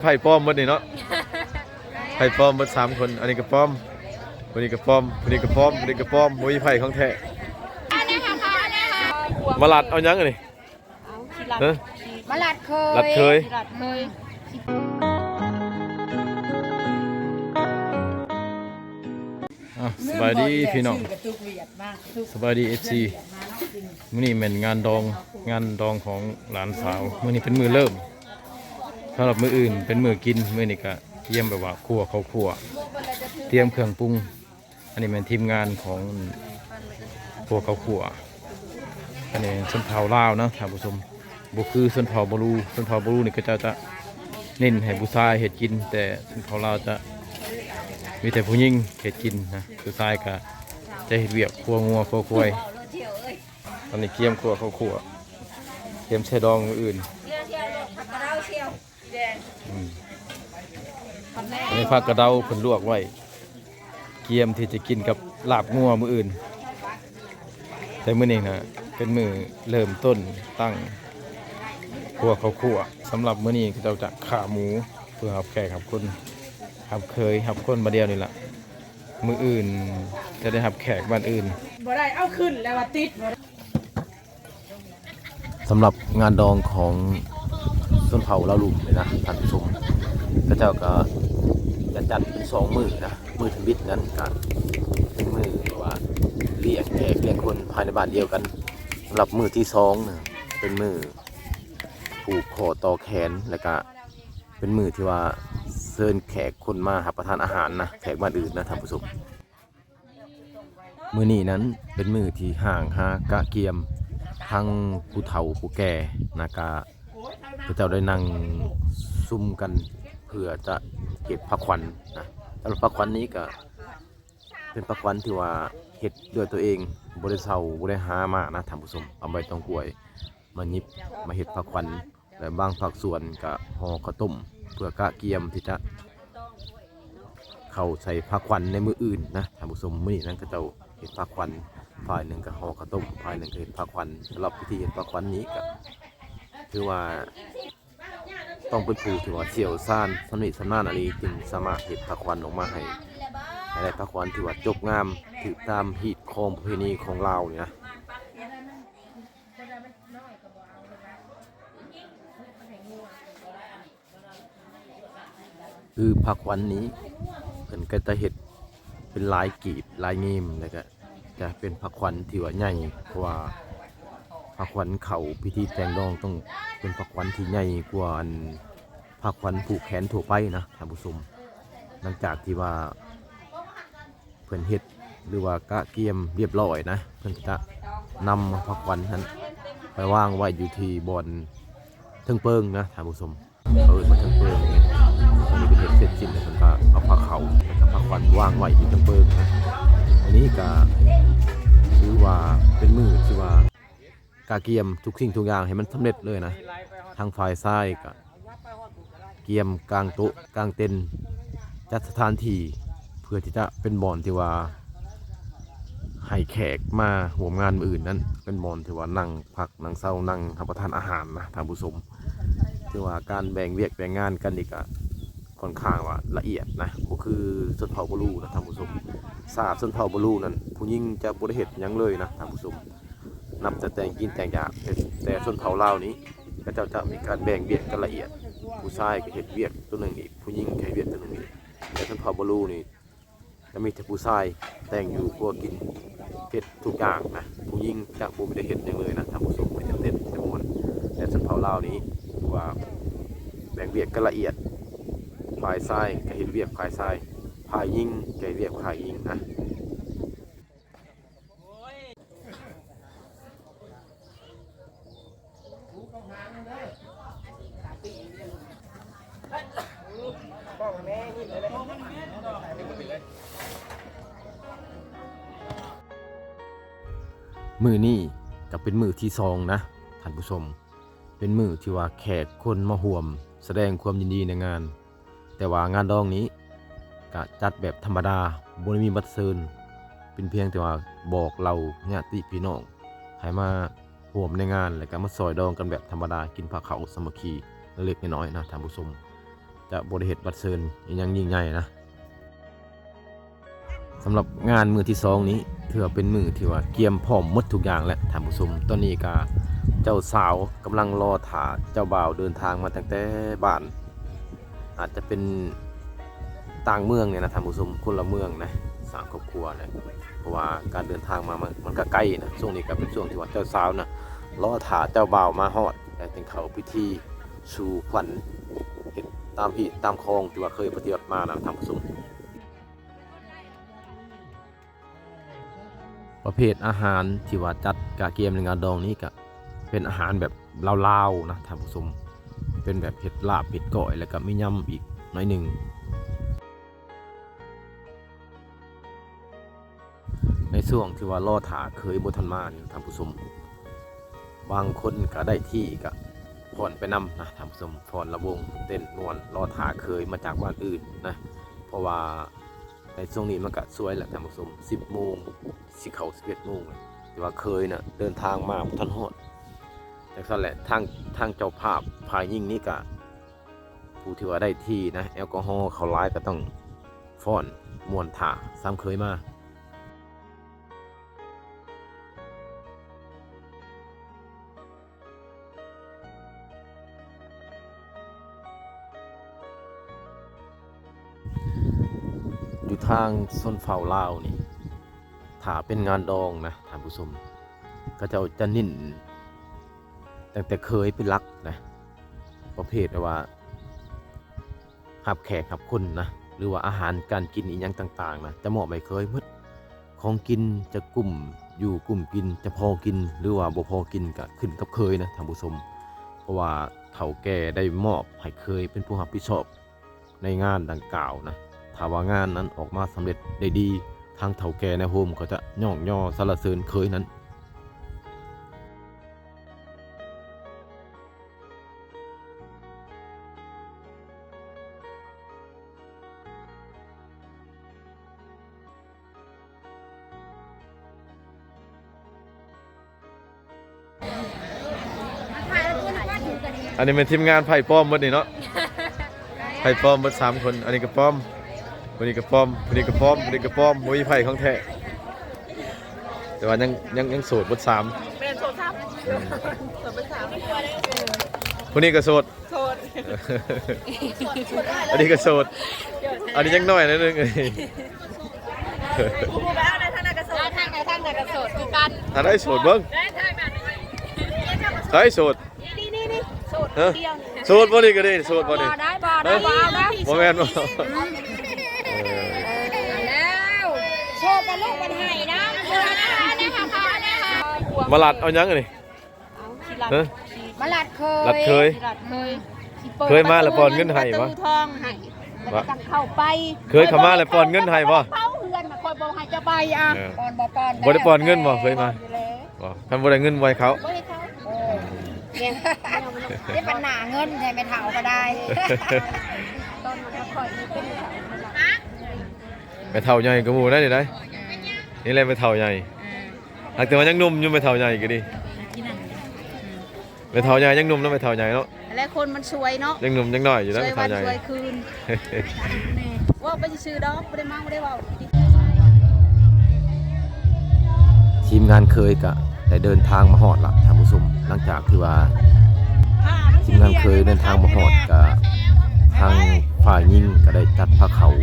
ໄພ້ປອມໝົດນີ້ເນາະ ໄພ້ປອມໝົດສາມຄົນ. ອັນນີ້ກໍປອມ ຜູ້ນີ້ກໍປອມ ຜູ້ນີ້ກໍປອມ ຜູ້ນີ້ກໍປອມ ບໍ່ມີໄພ້ຂອງແທ້. ມາລັດເອົາຫຍັງອັນນີ້? ເອົາ ຮະ? ມາລັດເຄີຍ ລັດເຄີຍ ລັດເຄີຍ. ອ່ະ ສະບາຍດີພີ່ນ້ອງ ສະບາຍດີ ເອັຟຊີ. ມື້ນີ້ແມ່ນງານດອງ ງານດອງຂອງຫຼານສາວ. ມື້ນີ້ເປັນມື້ເລີ່ມ ສຳລັບມື້ອື່ນເປັນມື້ກິນ. ມື້ນີ້ກະກຽມແບບວ່າຄົ່ວເຂົ້າຂົ້ວ ຕຽມເຄື່ອງປຸງ. ອັນນີ້ແມ່ນທີມງານຂອງຄົ່ວເຂົ້າຂົ້ວ. ອັນນີ້ຊົນເຜົ່າລາວນະທ່ານຜູ້ຊົມ ບໍ່ຄືຊົນເຜົ່າບາລູ. ຊົນເຜົ່າບາລູນີ້ເຂົາເຈົ້າຈະເນັ້ນໃຫ້ຜູ້ຊາຍເຮັດກິນ ແຕ່ຊົນເຜົ່າລາວຈະມີແຕ່ຜູ້ຍິງເຮັດກິນນະ ຜູ້ຊາຍກະຈະເຮັດວຽກຄົ່ວງົວຄົ່ວຄວາຍ. ອັນນີ້ກຽມຄົ່ວເຂົ້າຂົ້ວ ກຽມໃສ່ດອງມື້ອື່ນ. ອືມ ອັນນີ້ຜັກກະເດົາເພິ່ນລວກໄວ້ ກຽມທີ່ຈະກິນກັບລາບງົວມື້ອື່ນ. ແຕ່ມື້ນີ້ນະ ເປັນມື້ເລີ່ມຕົ້ນຕັ້ງຄົ່ວເຂົ້າຂົ້ວ. ສຳລັບມື້ນີ້ເຂົາເຈົ້າຈະຂ້າໝູເພື່ອຮັບແຂກຮັບຄົນ ຮັບເຂີຍຮັບຄົນບາດດຽວນີ້ລະ. ມື້ອື່ນຈະໄດ້ຮັບແຂກບ້ານອື່ນ. ບໍ່ໄດ້ເອົາຂຶ້ນແລ້ວວ່າຕິດບໍ່ໄດ້. ສຳລັບງານດອງຂອງຊົນເຜົ່າລາວລຸ່ມນີ້ນະທ່ານຜູ້ຊົມ ເຂົາເຈົ້າກໍຈະຈັດເປັນສອງມື້ນະ. ມື້ທຳອິດນັ້ນກໍເປັນມື້ທີ່ວ່າລ້ຽງແຂກລ້ຽງຄົນພາຍໃນບ້ານດຽວກັນ. ສຳລັບມື້ທີສອງນະ ເປັນມື້ຜູກຂໍ້ຕໍ່ແຂນ ແລ້ວກະເປັນມື້ທີ່ວ່າເຊີນແຂກຄົນມາຮັບປະທານອາຫານນະ ແຂກບ້ານອື່ນນະທ່ານຜູ້ຊົມ. ມື້ນີ້ນັ້ນເປັນມື້ທີ່ຫ້າງຫາກະກຽມ ທັງຜູ້ເຖົ້າຜູ້ແກ່ນະ ກະເຂົາເຈົ້າໄດ້ນັ່ງຊຸມກັນເພື່ອຈະເກັບຜັກຂວັນນະ. ສຳລັບຜັກຂວັນນີ້ກະເປັນຜັກຂວັນທີ່ວ່າເຮັດດ້ວຍຕົວເອງ ບໍ່ໄດ້ເຊົ່າ ບໍ່ໄດ້ຫາມານະທ່ານຜູ້ຊົມ. ເອົາໃບຕອງກວຍມາຫຍິບມາເຮັດຜັກຂວັນ ແລະ ບາງພາກສ່ວນກະຫໍ່ເຂົ້າຕົ້ມ ເພື່ອກະກຽມທີ່ຈະເຂົ້າໃສ່ພາຂວັນໃນມື້ອື່ນນະທ່ານຜູ້ຊົມ. ມື້ນີ້ນັ້ນເຂົາເຈົ້າເຮັດພາຂວັນ ຝ່າຍໜຶ່ງກະຫໍ່ເຂົ້າຕົ້ມ ຝ່າຍໜຶ່ງກະເຮັດພາຂວັນ. ສຳລັບພິທີເຮັດພາຂວັນນີ້ກະຖືວ່າຕ້ອງເປັນຜູ້ທີ່ວ່າຊ່ຽວຊານ ຊຳນິຊຳນານອີ່ຫຼີ ຈຶ່ງສາມາດເຮັດພາຂວັນອອກມາໃຫ້ ໃຫ້ໄດ້ພາຂວັນທີ່ວ່າຈົບງາມ ຖືກຕາມຮີດຄອງປະເພນີຂອງລາວນີ້ນະ. ຄືພາຂວັນນີ້ເພິ່ນກໍຈະເຮັດເປັນລາຍກີບລາຍງຽມ ແລ້ວກໍຈະເປັນພາຂວັນທີ່ວ່າໃຫຍ່ ເພາະວ່າພາຂວັນເຂົ້າພິທີແຕ່ງດອງຕ້ອງເປັນພາຂວັນທີ່ໃຫຍ່ກວ່າອັນພາຂວັນຜູກແຂນທົ່ວໄປນະທ່ານຜູ້ຊົມ. ຫຼັງຈາກທີ່ວ່າ ເພິ່ນເຮັດ ຫຼືວ່າກະກຽມລຽບລ້ອຍນະ ເພິ່ນຈະນຳພາຂວັນຫັ້ນໄປວາງໄວ້ຢູ່ທີ່ບ່ອນເທິງເປິງນະທ່ານຜູ້ຊົມ. ເຂົາເອີ້ນວ່າເທິງເປິງນີ້ ອັນນີ້ເພິ່ນເຮັດເສັດສິ້ນແລ້ວ ເພິ່ນກະເອົາພາເຂົ້າກັບພາຂວັນວາງໄວ້ຢູ່ເທິງເປິງນະ. ອັນນີ້ກະຖືວ່າເປັນມື້ທີ່ວ່າ ກະກຽມທຸກສິ່ງທຸກຢ່າງໃຫ້ມັນສຳເລັດເລີຍນະ. ທາງຝ່າຍຊາຍກະກຽມກາງໂຕະກາງເຕັນ ຈັດສະຖານທີ່ ເພື່ອທີ່ຈະເປັນບ່ອນທີ່ວ່າໃຫ້ແຂກມາຮ່ວມງານມື້ອື່ນນັ້ນ ເປັນບ່ອນທີ່ວ່ານັ່ງພັກນັ່ງເຊົາ ນັ່ງຮັບປະທານອາຫານນະທ່ານຜູ້ຊົມ. ຖືວ່າການແບ່ງວຽກແບ່ງງານກັນນີ້ກະຄ່ອນຂ້າງວ່າລະອຽດນະ ບໍ່ຄືຊົນເຜົ່າບາລູນະທ່ານຜູ້ຊົມ. ຊາວຊົນເຜົ່າບາລູນັ້ນ ຜູ້ຍິງຈະບໍ່ໄດ້ເຮັດຫຍັງເລີຍນະທ່ານຜູ້ຊົມ. ນັບແຕ່ແຕ່ງກິນແຕ່ງຢາກ ແຕ່ຊົນເຜົ່າລາວນີ້ ເຂົາເຈົ້າຈະມີການແບ່ງວຽກກັນລະອຽດ. ຜູ້ຊາຍກໍເຮັດວຽກຕົວໜຶ່ງອີກ ຜູ້ຍິງກໍເຮັດວຽກຕົວໜຶ່ງອີກ. ແຕ່ຊົນເຜົ່າບາລູນີ້ ຈະມີແຕ່ຜູ້ຊາຍແຕ່ງຢູ່ຄົວກິນ ເຮັດທຸກຢ່າງນະ. ຜູ້ຍິງຈະບໍ່ໄດ້ເຮັດຫຍັງເລີຍນະທ່ານຜູ້ຊົມ ມີແຕ່ເຕັ້ນມີແຕ່ມ່ວນ. ແຕ່ຊົນເຜົ່າລາວນີ້ ຖືວ່າແບ່ງວຽກກັນລະອຽດ ຝ່າຍຊາຍກໍເຮັດວຽກຝ່າຍຊາຍ ຝ່າຍຍິງກໍເຮັດວຽກຝ່າຍຍິງນະ. ມື້ນີ້ກໍເປັນມື້ທີສອງນະທ່ານຜູ້ຊົມ ເປັນມື້ທີ່ວ່າແຂກຄົນມາຮ່ວມສະແດງຄວາມຍິນດີໃນງານ. ແຕ່ວ່າງານດອງນີ້ກະຈັດແບບທຳມະດາ ບໍ່ໄດ້ມີບັດເຊີນ ເປັນພຽງແຕ່ວ່າບອກເລົ່າຍາດຕິພີ່ນ້ອງໃຫ້ມາຮ່ວມໃນງານ ແລ້ວກະມາຊ່ອຍດອງກັນແບບທຳມະດາ ກິນພາເຂົ້າສາມັກຄີເລັກໆນ້ອຍໆນະທ່ານຜູ້ຊົມ. ຈະບໍ່ໄດ້ເຮັດບັດເຊີນອີ່ຫຍັງຍິ່ງໃຫຍ່ນະ. ສຳລັບງານມື້ທີສອງນີ້ ຖືວ່າເປັນມື້ທີ່ວ່າກຽມພ້ອມໝົດທຸກຢ່າງແລ້ວທ່ານຜູ້ຊົມ. ຕອນນີ້ກະເຈົ້າສາວກຳລັງລໍຖ້າເຈົ້າບ່າວເດີນທາງມາຕັ້ງແຕ່ບ້ານ ອາດຈະເປັນຕ່າງເມືອງນີ້ນະທ່ານຜູ້ຊົມ, ຄົນລະເມືອງນະ, ສາມຄອບຄົວນະ, ເພາະວ່າການເດີນທາງມາ ມັນ ມັນກະໄກນະ. ຊ່ວງນີ້ກະເປັນຊ່ວງທີ່ວ່າເຈົ້າສາວນະ ລໍຖ້າເຈົ້າບ່າວມາຮອດ ແລ້ວຈຶ່ງເຂົ້າພິທີສູ່ຂວັນ ເຮັດຕາມຮີດຕາມຄອງທີ່ວ່າເຄີຍປະຕິບັດມານະທ່ານຜູ້ຊົມ. ປະເພດອາຫານທີ່ວ່າຈັດກະກຽມໃນງານດອງນີ້ກະເປັນອາຫານແບບລາວໆນະທ່ານຜູ້ຊົມ, ເປັນແບບເຮັດລາບເຮັດກ້ອຍ ແລ້ວກະມີຍຳອີກໜ້ອຍໜຶ່ງ. ໃນຊ່ວງທີ່ວ່າລໍຖ້າເຄີຍບໍ່ທັນມານີ້ທ່ານຜູ້ຊົມ, ບາງຄົນກະໄດ້ທີ່ກະຟ້ອນໄປນຳນະທ່ານຜູ້ຊົມ, ຟ້ອນລຳວົງເຕັ້ນມ່ວນ ລໍຖ້າເຄີຍມາຈາກບ້ານອື່ນນະ. ເພາະວ່າໃນຊ່ວງນີ້ມັນກະສວຍແຫຼະທ່ານຜູ້ຊົມ, ສິບໂມງ ຊິເຂົ້າສິບເອັດໂມງແລ້ວ ແຕ່ວ່າເຄີຍນະເດີນທາງມາບໍ່ທັນຮອດ. ຈັ່ງຊັ້ນແຫຼະ ທາງ ທາງເຈົ້າພາບຝ່າຍຍິງນີ້ກະ ຜູ້ທີ່ວ່າໄດ້ທີ່ນະ ແອລກໍຮໍເຂົ້າຫຼາຍກະຕ້ອງຟ້ອນມ່ວນຖ້າຊ້ຳເຄີຍມາ. ຢູ່ທາງຊົນເຜົ່າລາວນີ້ ຖ້າເປັນງານດອງນະທ່ານຜູ້ຊົມ, ເຂົາເຈົ້າຈະເນັ້ນຕັ້ງແຕ່ເຄີຍເປັນຫຼັກນະ, ປະເພດແບບວ່າ ຮັບແຂກຮັບຄົນນະ ຫຼືວ່າອາຫານການກິນອີ່ຫຍັງຕ່າງໆນະ ຈະມອບໃຫ້ເຄີຍໝົດ. ຂອງກິນຈະກຸ້ມຢູ່ກຸ້ມກິນ ຈະພໍກິນ ຫຼືວ່າບໍ່ພໍກິນກະຂຶ້ນກັບເຄີຍນະທ່ານຜູ້ຊົມ, ເພາະວ່າເຖົ້າແກ່ໄດ້ມອບໃຫ້ເຄີຍເປັນຜູ້ຮັບຜິດຊອບໃນງານດັ່ງກ່າວນະ. ຖ້າວ່າງານນັ້ນອອກມາສຳເລັດໄດ້ດີ ທາງເຖົ້າແກ່ໃນໂຮມກໍຈະຍ້ອງຍໍສັນລະເສີນເຄີຍນັ້ນ. ອັນນີ້ແມ່ນທີມງານໄພ້ປ້ອມເບິດນີ້ເນາະ, ໄພ້ປ້ອມເບິດສາມຄົນ. ອັນນີ້ກໍປ້ອມ, ຜູ້ນີ້ກໍປ້ອມ, ຜູ້ນີ້ກໍປ້ອມ, ຜູ້ນີ້ກໍປ້ອມ, ບໍ່ມີໃຜຂອງແທ້. ແຕ່ວ່າຍັງ ຍັງ ຍັງໂສດເບິດສາມ. ແມ່ນໂສດສາມ. ອືມ ໂສດເບິດສາມ. ຜູ້ນີ້ກໍໂສດ. ໂສດ. ອັນນີ້ກໍໂສດ. ອັນນີ້ຍັງນ້ອຍໜ້ອຍໜຶ່ງ. ຜູ້ບໍ່ໄດ້ທາງໃດທາງໃດກໍໂສດ. ທາງໃດທາງໃດກໍໂສດຄືກັນ. ທາງໃດໂສດເບິ່ງ. ໄດ້ທາງນັ້ນ. ໃຜໂສດ? ນີ້ ນີ້ ນີ້ ໂສດ. ຮະ? ໂສດບໍ່ນີ້ກໍດີ ໂສດບໍ່ນີ້? ບໍ່ໄດ້ ບໍ່ໄດ້ ບໍ່ເອົານຳ. ບໍ່ແມ່ນບໍ່? ອືມ ເອີ ແລ້ວໂຊດກັບລູກມັນໃຫ້ນຳ. ມາລັດເອົາຫຍັງອັນນີ້? ເອົາ ຮະ? ມາລັດເຄີຍ ລັດເຄີຍ ລັດເຄີຍ. ເຄີຍມາແລ້ວປ່ອນເງິນໃຫ້ບໍ່? ປະຕູທອງໃຫ້ ບໍ່ ແລ້ວກໍຕ້ອງເຂົ້າໄປ. ເຄີຍເຂົ້າມາແລ້ວປ່ອນເງິນໃຫ້ບໍ່? ເຝົ້າເຮືອນ ຂ້ອຍບໍ່ໃຫ້ເຈົ້າໄປ. ອາ ເອີ ປ່ອນບໍ່ປ່ອນ ບໍ່ໄດ້ປ່ອນເງິນບໍ່? ເຄີຍມາ ບໍ່ ຄັນບໍ່ໄດ້ເງິນບໍ່ໃຫ້ເຂົ້າ ບໍ່ໃຫ້ເຂົ້າ. ເອີ ເດ້ ບັນຫາເງິນໃຫ້ແມ່ເຖົ້າກໍໄດ້. ຕອນມາຂ້ອຍນີ້ເປັນ ແມ່ເຖົ້າໃຫຍ່ກວ່າໝູ່ໄດ໋ນີ້ໄດ໋. ນີ້ແຫຼະແມ່ເຖົ້າໃຫຍ່. ອືມ ຫາກແຕ່ວ່າຍັງໜຸ່ມຢູ່ ແມ່ເຖົ້າໃຫຍ່ກໍດີ. ແມ່ເຖົ້າໃຫຍ່ຍັງໜຸ່ມເນາະ ແມ່ເຖົ້າໃຫຍ່ເນາະ. ແລະຄົນມັນສວຍເນາະ ຍັງໜຸ່ມຍັງນ້ອຍຢູ່ເນາະ ສວຍວັນສວຍຄືນ. ເວົ້າໄປຊື່ໆດອກ ບໍ່ໄດ້ເມົາ ບໍ່ໄດ້ເວົ້າ. ທີມງານເຄີຍກະໄດ້ເດີນທາງມາຮອດລະທ່ານຜູ້ຊົມ. ຫຼັງຈາກທີ່ວ່າທີມງານເຄີຍເດີນທາງມາຮອດ ກະທາງຝ່າຍຍິງກະໄດ້ຈັດພາເຂົ້າ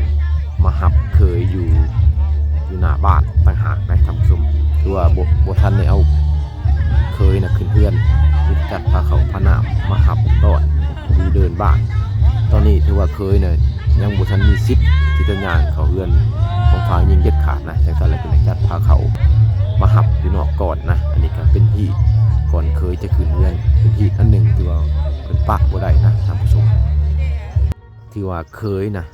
ມາຮັບເຄີຍຢູ່ ຢູ່ໜ້າບ້ານຕ່າງຫາກນະທ່ານຜູ້ຊົມ. ຄືວ່າບໍ່ ບໍ່ທັນໄດ້ເອົາເຄີຍນະຂຶ້ນເຮືອນ, ມີແຕ່ຈັດພາເຂົ້າພານ້ຳມາຮັບຕ້ອນຢູ່ເດີ່ນບ້ານ. ຕອນນີ້ຖືວ່າເຄີຍນະ ຍັງບໍ່ທັນມີສິດທີ່ຈະຍ່າງເຂົ້າເຮືອນຂອງຝ່າຍຍິງເດັດຂາດນະ. ຈັ່ງຊັ້ນແລ້ວ ເພິ່ນໄດ້ຈັດພາເຂົ້າມາຮັບຢູ່ນອກກ່ອນນະ. ອັນນີ້ກະເປັນຮີດກ່ອນເຄີຍຈະຂຶ້ນເຮືອນ, ເປັນຮີດອັນໜຶ່ງທີ່ວ່າເພິ່ນປະບໍ່ໄດ້ນະທ່ານຜູ້ຊົມ. ຖືວ່າເຄີຍນະ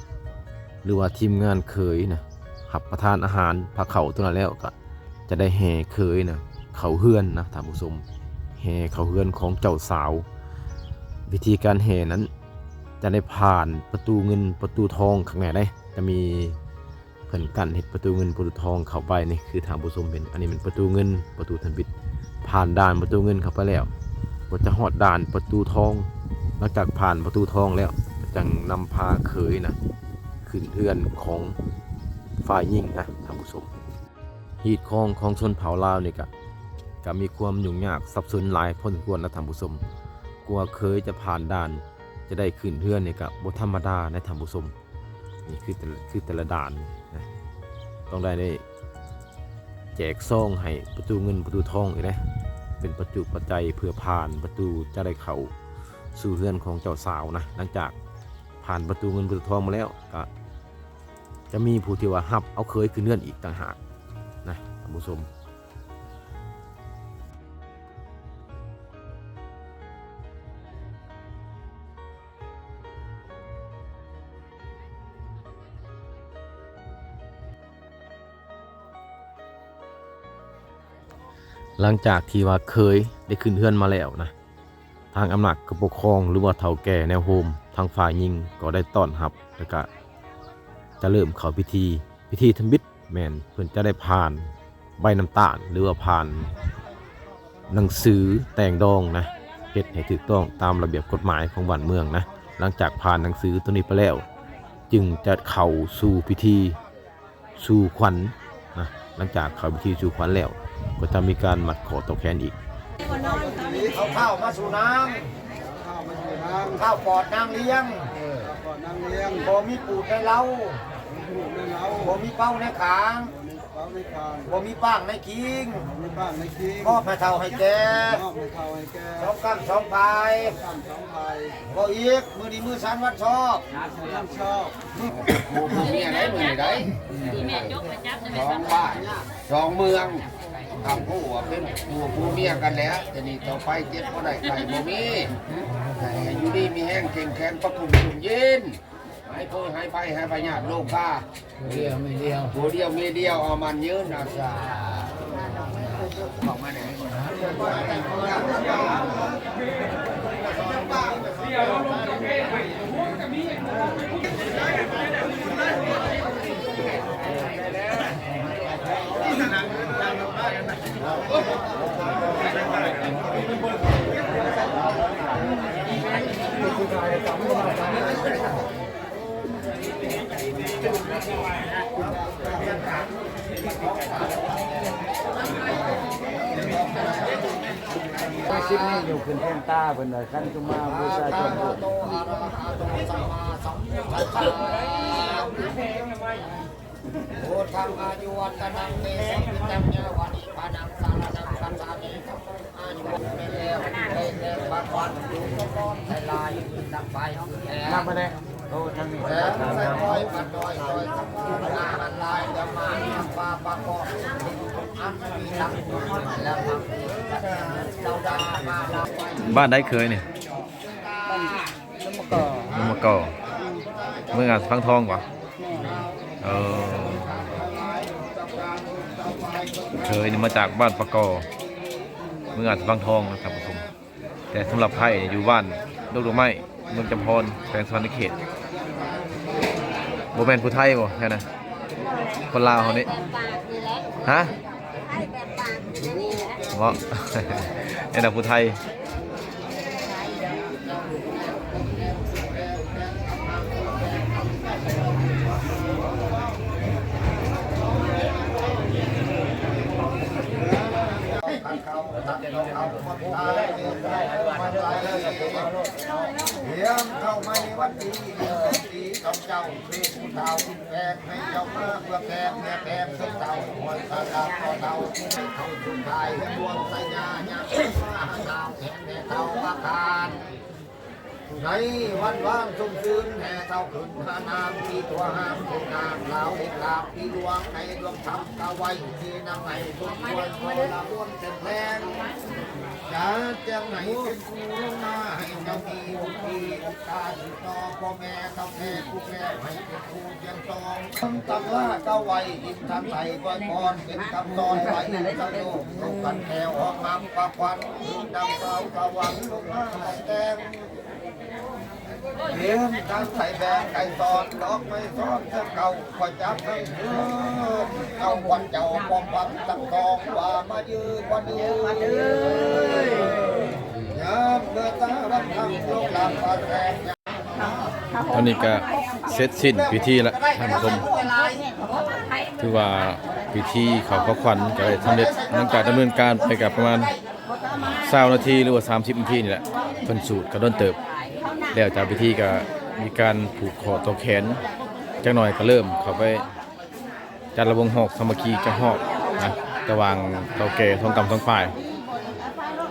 ຫຼືວ່າທີມງານເຄີຍນະ ຮັບປະທານອາຫານພາເຂົ້າໂຕນັ້ນແລ້ວ ກະຈະໄດ້ແຫ່ເຄີຍນະເຂົ້າເຮືອນນະທ່ານຜູ້ຊົມ, ແຫ່ເຂົ້າເຮືອນຂອງເຈົ້າສາວ. ວິທີການແຫ່ນັ້ນ ຈະໄດ້ຜ່ານປະຕູເງິນປະຕູທອງຂ້າງໃນໃດ໋, ຈະມີເພິ່ນກັ້ນເຮັດປະຕູເງິນປະຕູທອງເຂົ້າໄປນີ້ ຄືທ່ານຜູ້ຊົມເຫັນ. ອັນນີ້ແມ່ນປະຕູເງິນປະຕູທຳອິດ. ຜ່ານດ່ານປະຕູເງິນເຂົ້າໄປແລ້ວ ກໍຈະຮອດດ່ານປະຕູທອງ. ຫຼັງຈາກຜ່ານປະຕູທອງແລ້ວ ກໍ ຈັ່ງນຳພາເຂີຍນະ ຂຶ້ນເຮືອນຂອງຝ່າຍຍິງນະທ່ານຜູ້ຊົມ. ຮີດຄອງຂອງຊົນເຜົ່າລາວນີ້ກະ ກະມີຄວາມຫຍຸ້ງຍາກສັບສົນຫຼາຍພໍສົມຄວນນະທ່ານຜູ້ຊົມ. ກວ່າເຂີຍຈະຜ່ານດ່ານ ຈະໄດ້ຂຶ້ນເຮືອນນີ້ກະບໍ່ທຳມະດານະທ່ານຜູ້ຊົມ. ນີ້ຄືແຕ່ລະ ຄືແຕ່ລະດ່ານນະ ຕ້ອງໄດ້ ໄດ້ແຈກຊອງໃຫ້ປະຕູເງິນປະຕູທອງອີກເດ້ ເປັນປັດຈຸປັດໄຈເພື່ອຜ່ານປະຕູຈະໄດ້ເຂົ້າສູ່ເຮືອນຂອງເຈົ້າສາວນະ. ຫຼັງຈາກຜ່ານປະຕູເງິນປະຕູທອງມາແລ້ວ ກະຈະມີຜູ້ທີ່ວ່າຮັບເອົາເຂີຍຂຶ້ນເຮືອນອີກຕ່າງຫາກນະທ່ານຜູ້ຊົມ. ຫຼັງຈາກທີ່ວ່າເຂີຍໄດ້ຂຶ້ນເຮືອນມາແລ້ວນະ ທາງອຳນາດການປົກຄອງ ຫຼືວ່າເຖົ້າແກ່ແນວໂຮມ ທາງຝ່າຍຍິງກໍໄດ້ຕ້ອນຮັບ ແລ້ວກະຈະເລີ່ມເຂົ້າພິທີ. ພິທີທຳອິດແມ່ນເພິ່ນຈະໄດ້ຜ່ານໃບນ້ຳຕານ ຫຼືວ່າຜ່ານໜັງສືແຕ່ງດອງນະ ເຮັດໃຫ້ຖືກຕ້ອງຕາມລະບຽບກົດໝາຍຂອງບ້ານເມືອງນະ. ຫຼັງຈາກຜ່ານໜັງສືໂຕນີ້ໄປແລ້ວ ຈຶ່ງຈະເຂົ້າສູ່ພິທີ ສູ່ຂວັນນະ. ຫຼັງຈາກເຂົ້າພິທີສູ່ຂວັນແລ້ວ ກໍຈະມີການມັດຂໍ້ຕໍ່ແຂນອີກ. ເອົາເຂົ້າມາສູ່ນາງ ເຂົ້າມາສູ່ນາງ ເຂົ້າປອດນາງລ້ຽງ ເອີ ເຂົ້າປອດນາງລ້ຽງ ບໍ່ມີປູດໃນເລົາ ບໍ່ມີປູດໃນເລົາ ບໍ່ມີເປົາໃນຂາງ ບໍ່ມີເປົາໃນຂາງ ບໍ່ມີປ້າງໃນຄີງ ບໍ່ມີປ້າງໃນຄີງ ມອບໃຫ້ເຖົ້າໃຫ້ແກ່ ມອບໃຫ້ເຖົ້າໃຫ້ແກ່ ສອງກ້ຳສອງພາຍ ສອງກ້ຳສອງພາຍ. ເວົ້າອີກ ມື້ນີ້ມື້ສັນວັນຊອກ ວັນຊອກ. ຜູ້ ຜູ້ເມຍໄດ້ມື້ນີ້ໄດ້ ທີ່ແມ່ຈົກມາຈັບ ສອງບ້ານສອງເມືອງ ທຳຜູ້ວ່າເປັນຜົວຜູ້ເມຍກັນແລ້ວ. ແຕ່ນີ້ຕໍ່ໄປເຈັບບໍ່ໄດ້ໄຂ້ບໍ່ມີ ໃຫ້ຢູ່ດີມີແຮງເຂັ້ມແຂງປະຄຸມຊຸ່ມເຢັນ ຫາຍໂພຍຫາຍໄພຫາຍພະຍາດໂລຄາ ຜູ້ດຽວເມຍດຽວ ຜູ້ດຽວເມຍດຽວ ເອົາໝັ້ນຍືນນະ ສາທຸ. ເຂົ້າມາແດ່. ສິບນິ້ວຍົກຂຶ້ນແທນຕາເພິ່ນວ່າ ຄັນສຸມາບູຊາຈອມໂພດ. ພຸດທັງອາຍຸວັດຕະນັງ ເຕຊະ ຈິດຕັງ ຍາວະນິບພານັງ ສະລະນັງ ຄັດສາມິ ທຳມັງ ອາຍຸວັດຕະນັງ ເຕຊະ ພະຄວັນຕຸ ໄດ້ຫຼາຍ ດັບໄປ ແລ້ວ ນັບມາແດ່. ໂອ້ ທາງນີ້ ແລ້ວໃສ່ ຮ້ອຍ ພັນ ຮ້ອຍ ຮ້ອຍ ພັນ ລ້ານ ຈະມາ ປາ ປາ ກອ ອັນມີ ລັກ ແລ້ວ ເຈົ້າດາ ມາ ລັກ ບ້ານໃດເຄີຍນີ້? ບ້ານ ນຳມະກອ ນຳມະກອ ອືມ ເມືອງອາດສະພັງທອງບໍ? ແມ່ນ ເອີ ເຄີຍນີ້ມາຈາກບ້ານປາກອ ເມືອງອາດສະພັງທອງນະທ່ານຜູ້ຊົມ. ແຕ່ສຳລັບໄທຢູ່ບ້ານດົງດອກໄມ້ ເມືອງຈຳພອນ ແຂວງສະຫວັນນະເຂດ. ບໍ່ແມ່ນຜູ້ໄທບໍແທ້ນະ? ຄົນລາວເຮົານີ້ ແບບປາກນີ້ແຫຼະ ຮະ? ໄທແບບປາກຢູ່ໃນນີ້ແຫຼະ ເບາະ ແມ່ນແຕ່ຜູ້ໄທ. ຮຽມເຂົ້າໃໝ່ວັນດີ ດີຄຳເຈົ້າ ຄືຜູ້ທ້າວບຸນແພງ ໃຫ້ເຈົ້າມາເພື່ອແພງ ແມ່ແພງເຊິ່ງເຕົ້າ ຄອຍສາລາບຕໍ່ເຕົ້າ ໃຫ້ເຂົ້າສູ່ທ້າຍ ໃຫ້ດວງສາຍາ ຍາມມາຫານາມແທນແມ່ເຖົ້າອາຄານ ໃນວັນວານຊົມຊື່ນ ແຫ່ເຂົ້າຂຶ້ນຫານາງ ທີ່ຕົວຫາງຜູ້ນາງລາວເຮັດລາບ ທີ່ຫຼວງໃນດວງທຳກະໄວ້ ທີ່ນຳໃຫ້ສົມຄວນ ຂໍລະມົນເປັນແພງ ຈະແຈ້ງໃຫ້ເປັນຄູລົງມາ ໃຫ້ເຈົ້າມີອົງດີອົງຕາ ສືບຕໍ່ພໍ່ແມ່ເຖົ້າແກ່ຜູ້ແກ່ ໃຫ້ເປັນຄູ ຈຽງຕອງ ຄຳຕຳລາເກົ່າໄວ້ ອິນທັນໄຖ ປ່ອຍພອນ ເປັນຄຳສອນໄວ້ ໃຫ້ສັດໂລກ ລົບກັນແຄວ ຮອງຮັບປະຄວັນ ຄືນນຳເອົາສະຫວັນ ລົງມາຕອບແຕ່ງ ເຫັນທັນໄຖແບງໄກ່ຕອນ ດອກໄມ້ຊ້ອນເຊິ່ງເກົ່າ ຂ້ອຍຈັບໃຫ້ເທີດ ເອົາຄວັນເຈົ້າປ້ອມພັນທັງສອງ ວ່າມາຢືນຄວັນເອີຍ ຍາມເມື່ອຕາວັນຄ່ຳ ລົງຫຼັບປາແສງ ຍາມ ຕອນນີ້ກໍເສັດສິ້ນພິທີລະທ່ານຜູ້ຊົມ ຖືວ່າພິທີເຂົ້າຂວັນກໍໄດ້ສຳເລັດ ຫຼັງຈາກດຳເນີນການໄປກໍປະມານຊາວນາທີ ຫຼືວ່າສາມສິບນາທີນີ້ແຫຼະ ເພິ່ນສູດກໍດົນເຕີບ ແລ້ວຈາກພິທີກໍມີການຜູກຂໍ້ຕໍ່ແຂນ ຈັກໜ່ອຍກໍເລີ່ມເຂົ້າໄປ ຈັດລະວົງຮອກສາມັກຄີຈັກຮອບນະ ລະຫວ່າງເຖົ້າແກ່ສອງກຳສອງຝ່າຍ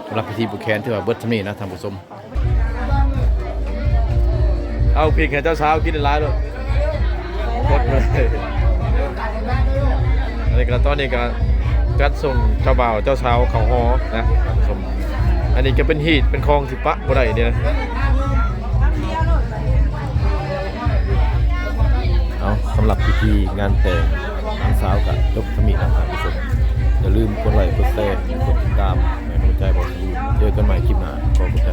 ສຳລັບພິທີຜູກແຂນຖືວ່າເບິດສ່ຳນີ້ນະທ່ານຜູ້ຊົມ. ເອົາພິກໃຫ້ເຈົ້າສາວກິນຫຼາຍໆໂລດ ກົດເລີຍ. ອັນນີ້ກໍ ຕອນນີ້ກໍຈັດສົ່ງເຈົ້າບ່າວເຈົ້າສາວເຂົ້າຫໍນະທ່ານຜູ້ຊົມ. ອັນນີ້ກໍເປັນຮີດເປັນຄອງທີ່ປະບໍ່ໄດ້ເດ້ນະ. ເອົາ ສຳລັບພິທີງານແຕ່ງຫຼານສາວກໍຈົບສ່ຳນີ້ນະທ່ານຜູ້ຊົມ. ຢ່າລືມກົດໄລ້ກົດແຊ ກົດຕິດຕາມໃຫ້ກຳລັງໃຈບ່າວສະບູນ. ເຈີກັນໃໝ່ຄລິບໜ້າ. ຂໍຂອບໃຈ.